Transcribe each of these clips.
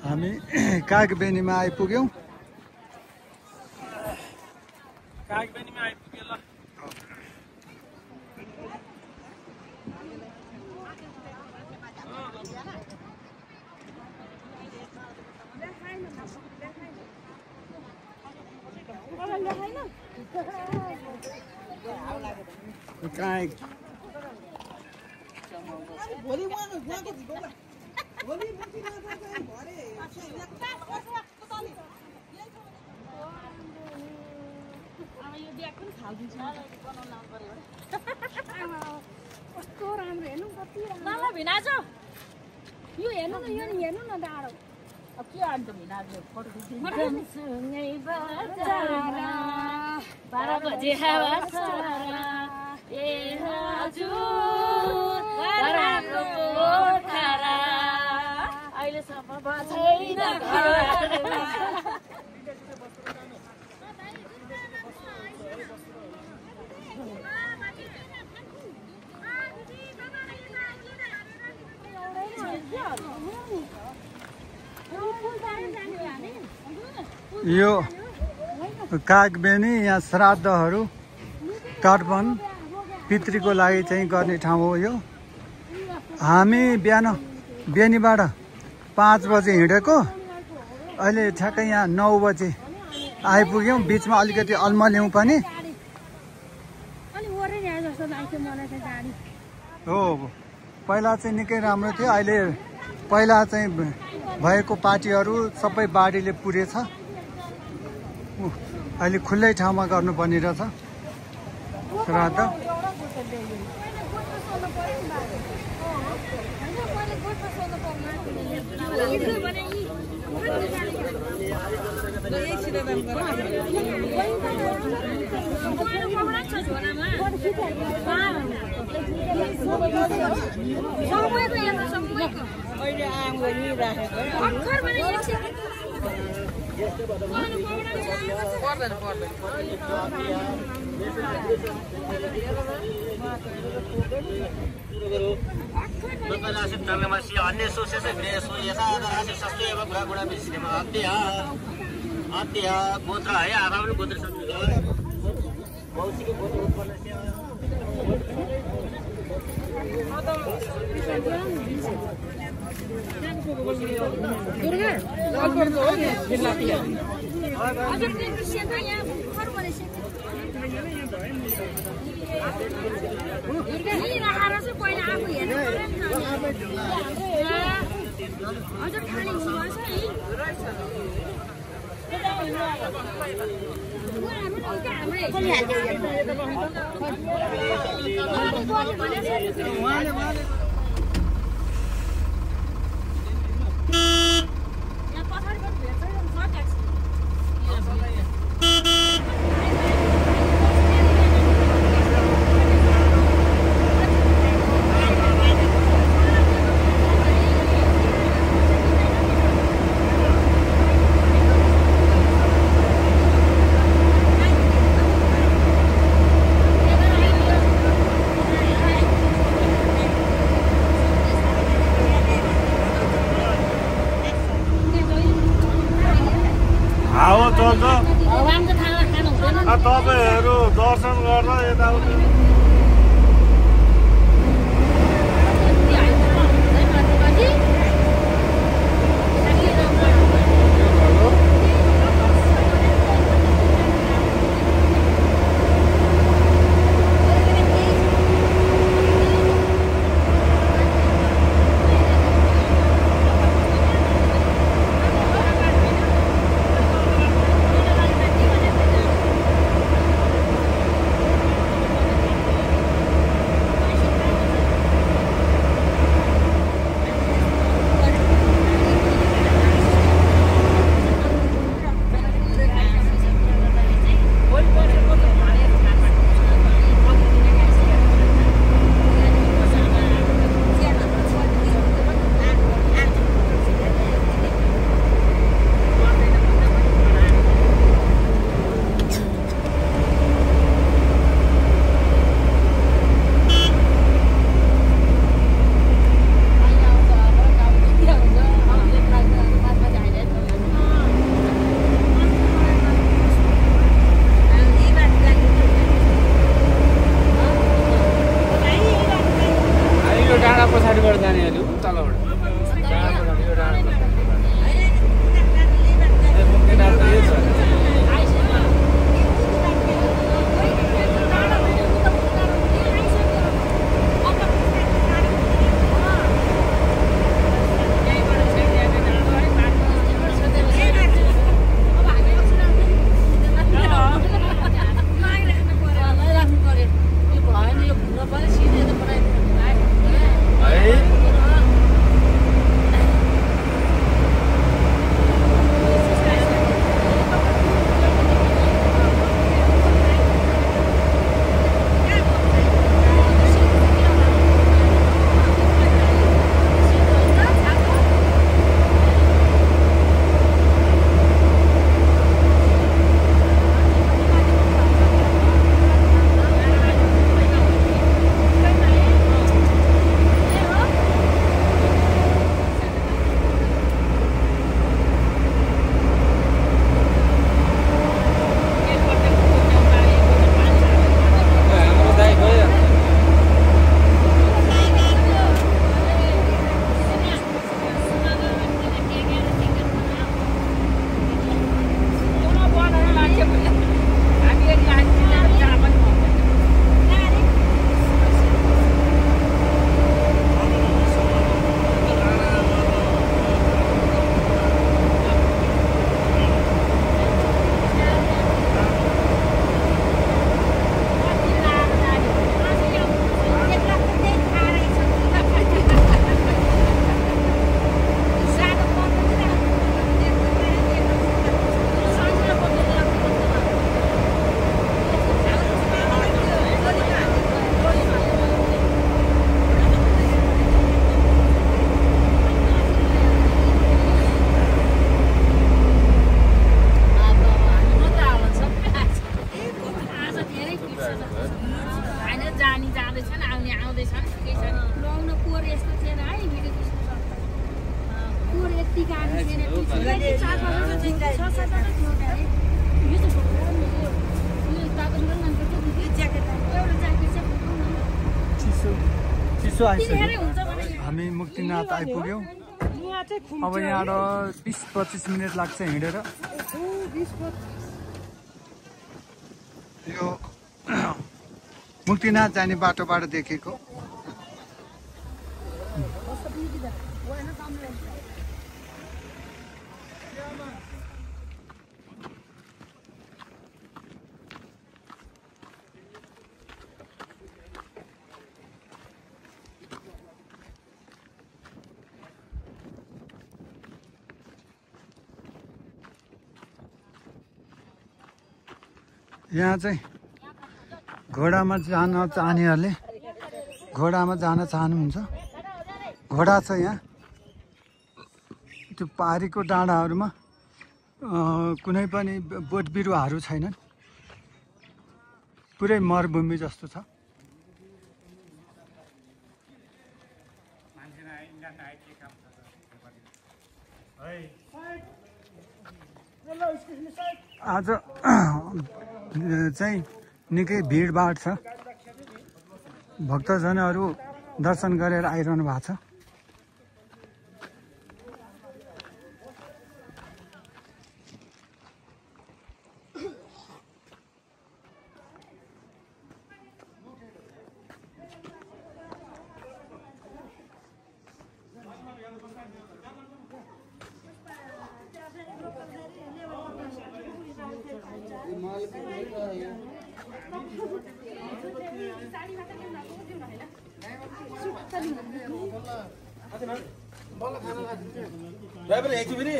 हामी कागबेनीमा आइपुग्यौँ। कागबेनीमा आइपुग्यो ल। भोलि उहाँको भोलि कस्तो राम्रो हेर्नु कति राम्रो भिनाज यो हेर्नु न यो हेर्नु न डाँडो अब के अन्त भिनाज फोटो खिच्दै 12 बजे हावा सारा ए हजुर बराको पोखरा अहिलेसम्म बछैन यो कागबेनी यहाँ श्राद्धहरू तर्पण पितृको लागि चाहिँ गर्ने ठाउँ हो यो। हामी बिहान बेनीबाट 5 बजे हिँडेको, अहिले ठ्याक्कै यहाँ 9 बजे आइपुग्यौँ। बिचमा अलिकति अल्मल्यौँ पनि हो। पहिला चाहिँ निकै राम्रो थियो, अहिले पहिला चाहिँ भएको पार्टीहरू सबै बाढीले पुरेछ। अहिले खुल्लै ठाउँमा गर्नुपर्ने रहेछ श्राद्ध। अन्य सोर्सेस सस्तो गुणा बेसिनेमा अत्या गोत्र है आरामले गोत्र सक्नु भौतिक गोत्र उत्पन्न तपाईँहरू दर्शन गर्न यताउति पछाडिबाट जाने अलि तलबाट मुक्तिनाथ त यो छ चिसो आइसक्यो हामी मुक्तिनाथ आइपुग्यौँ अब यहाँ 20-25 मिनट लाग्छ हिँडेर यो मुक्तिनाथ जाने बाटोबाट देखेको यहाँ चाहिँ घोडामा जान चाहनेहरूले घोडामा जान चाहनुहुन्छ घोडा छ यहाँ त्यो पारीको डाँडाहरूमा कुनै पनि बोट बिरुवाहरू छैनन् पुरै मरुभूमि जस्तो छ आज चाहिँ निकै भिडभाड छ भक्तजनहरू दर्शन गरेर आइरहनु भएको छ ड्राइभर हेर्छु फेरि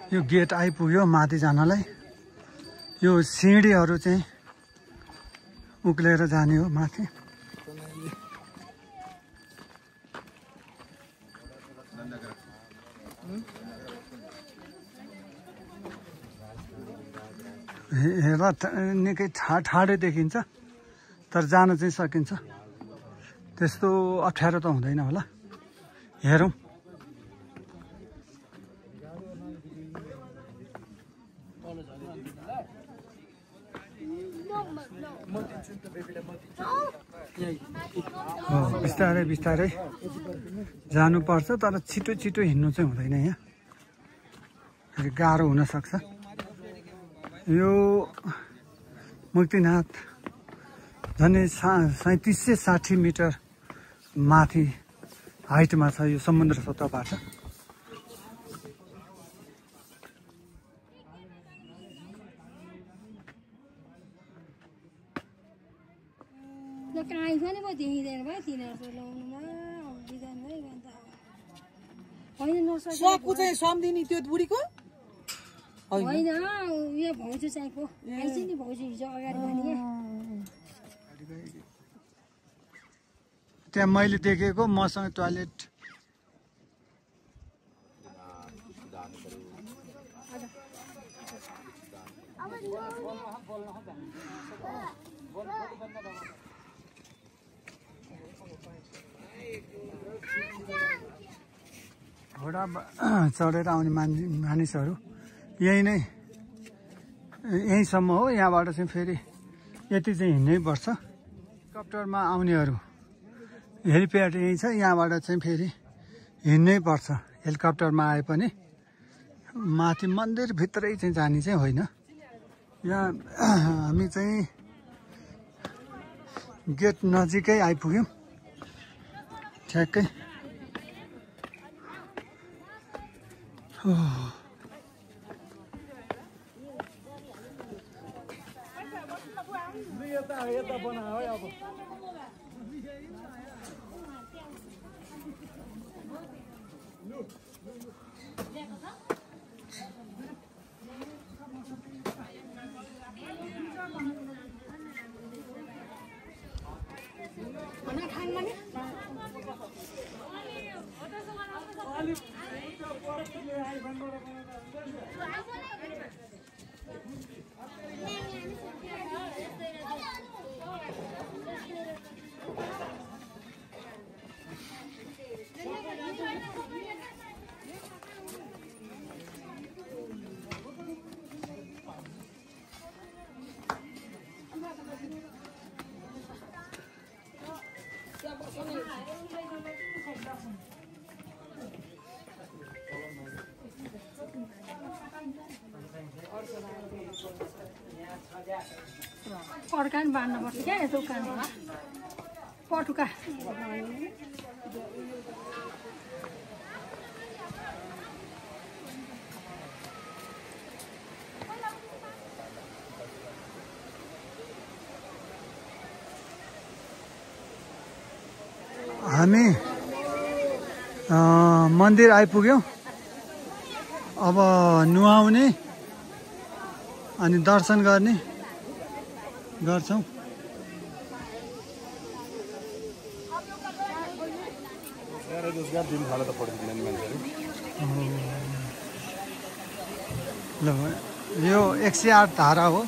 यो गेट आइपुग्यो माथि जानलाई। यो सिँढीहरू चाहिँ उक्लेर जाने हो माथि। हेर्दा निकै ठाडै देखिन्छ, तर जान चाहिँ सकिन्छ। त्यस्तो अप्ठ्यारो त हुँदैन होला, हेरौँ। बिस्तारै बिस्तारै जानुपर्छ, तर छिटो छिटो हिँड्नु चाहिँ हुँदैन। यहाँ फेरि गाह्रो हुनसक्छ। यो मुक्तिनाथ झन्डै 3760 मिटर माथि हाइटमा छ यो समुद्र सतहबाट। सबको चाहिँ सम्धिनी त्यो बुढीको होइन, यो भाउजू चाहिँको आइज नि। भाउजू हिजो अगाडि भने त्यहाँ मैले देखेको मसँग टोयलेट घोडा चढेर आउने मानिसहरू यहीँसम्म हो। यहाँबाट चाहिँ फेरि यति चाहिँ हिँड्नै पर्छ। हेलिकप्टरमा आउनेहरू हेलिप्याड यहीँ छ, यहाँबाट चाहिँ फेरि हिँड्नै पर्छ। हेलिकप्टरमा आए पनि माथि मन्दिरभित्रै चाहिँ जाने चाहिँ होइन। यहाँ हामी चाहिँ गेट नजिकै आइपुग्यौँ ठ्याक्कै। पड्का नि बाँध्नुपर्छ क्या यस्तो उकानमा पटुका। हामी मन्दिर आइपुग्यौँ। अब नुहाउने अनि दर्शन गर्ने गर्छौँ। ल यो 108 धारा हो।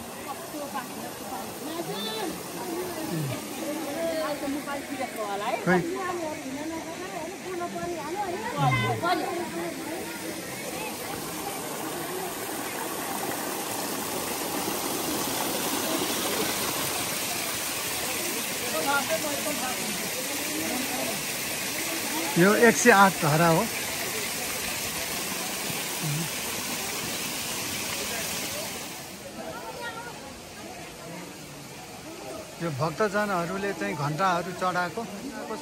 यो 108 धारा हो। यो भक्तजनहरूले चाहिँ घन्टाहरू चढाएको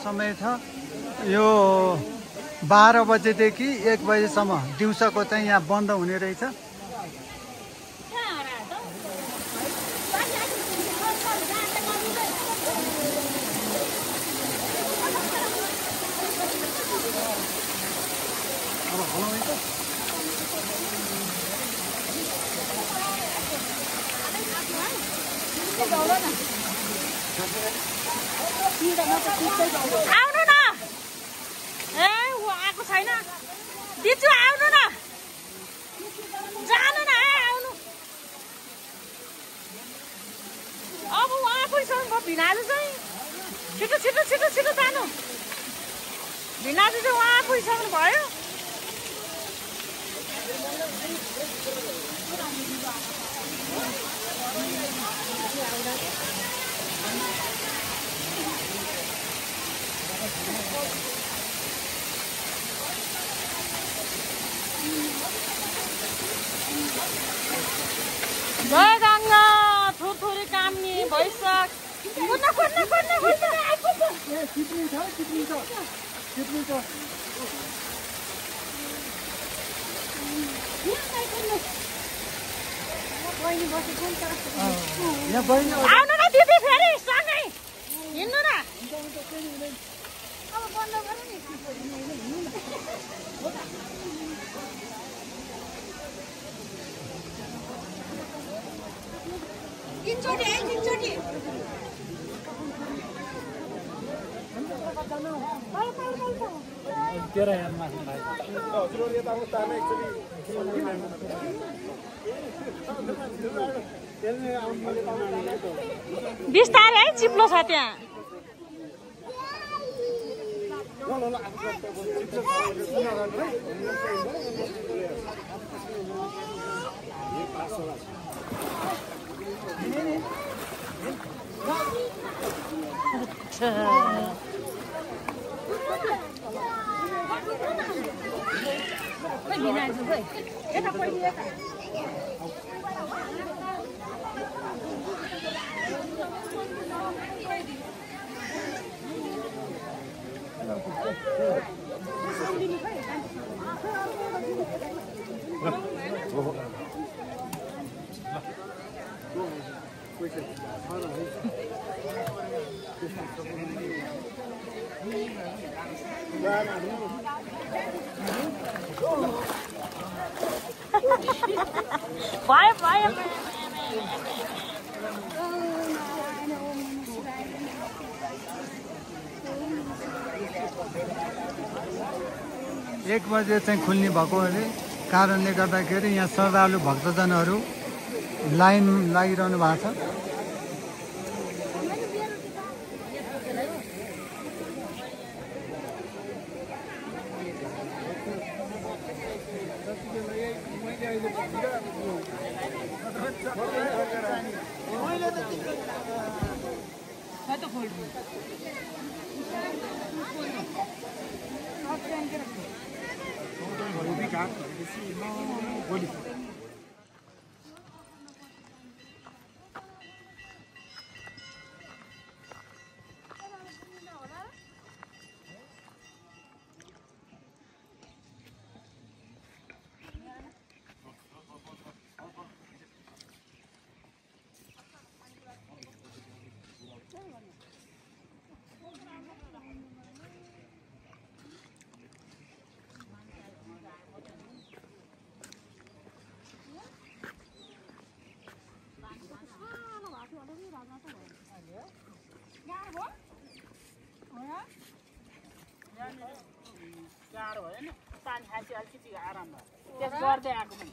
समय छ। यो 12 बजेदेखि 1 बजेसम्म दिउँसोको चाहिँ यहाँ बन्द हुने रहेछ। आउनु न ए ऊ आएको छैन दिजु आउनु न जानु न आउनु अब ऊ आफैसँग म भिनाजु चाहिँ छिटो छिटो छिटो छिटो जानु भिनाजु चाहिँ ऊ आफैसँग भयो जय गङ्गा थोरी कामनी भइसक आउनु न दिदी फेरि सँगै हिँड्नु न अब बन्द गरौँ नि तीनचोटि है तीनचोटि बिस्तारै है चिप्लो छ त्यहाँ भयो 1 बजे चाहिँ खुल्ने भएको कारणले गर्दाखेरि यहाँ श्रद्धालु भक्तजनहरू लाइन लागिरहनु भएको छ। गाह्रो भयो नि पानी खाएपछि अलिकति आराम भयो त्यस गर्दै आएको पनि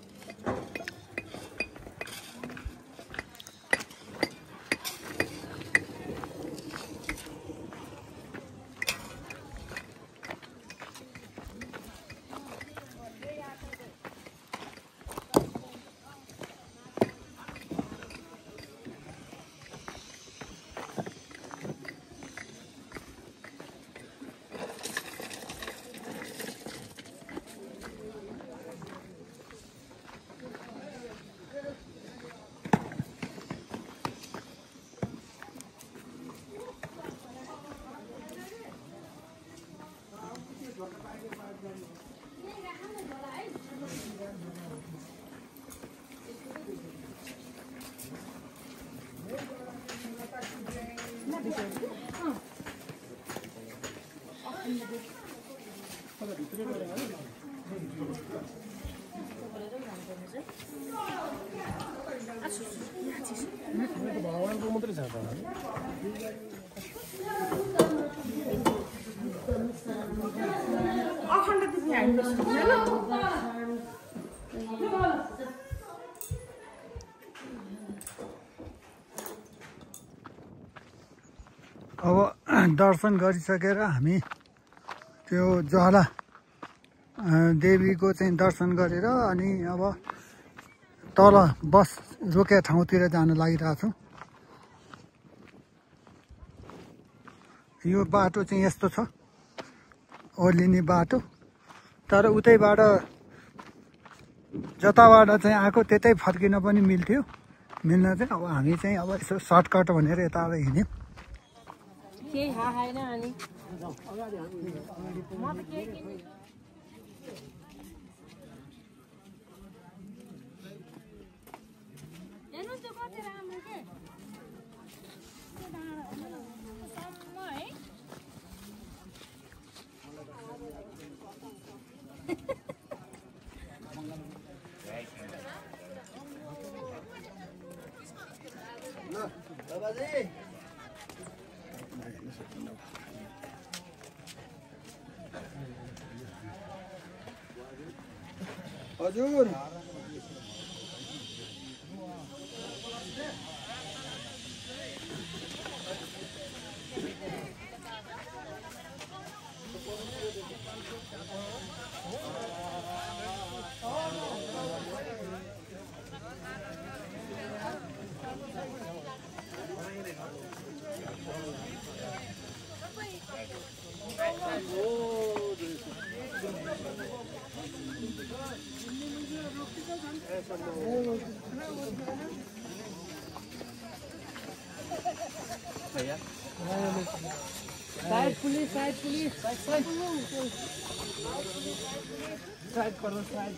अब दर्शन गरिसकेर हामी त्यो ज्वाला देवीको चाहिँ दर्शन गरेर अनि अब तल बस रोकेको ठाउँतिर जान लागिरहेको छौँ। यो बाटो चाहिँ यस्तो छ, ओर्लिने बाटो, तर उतैबाट जताबाट चाहिँ आएको त्यतै फर्किन पनि मिल्थ्यो। मिल्न चाहिँ अब हामी चाहिँ अब यसो सर्टकट भनेर यताबाट हिँड्यौँ। केही थाहा छैन अनि हेर्नुहोस् त्यो कति राम्रो के सम्म है। हजुर साइड पुलिस साइड करो साइड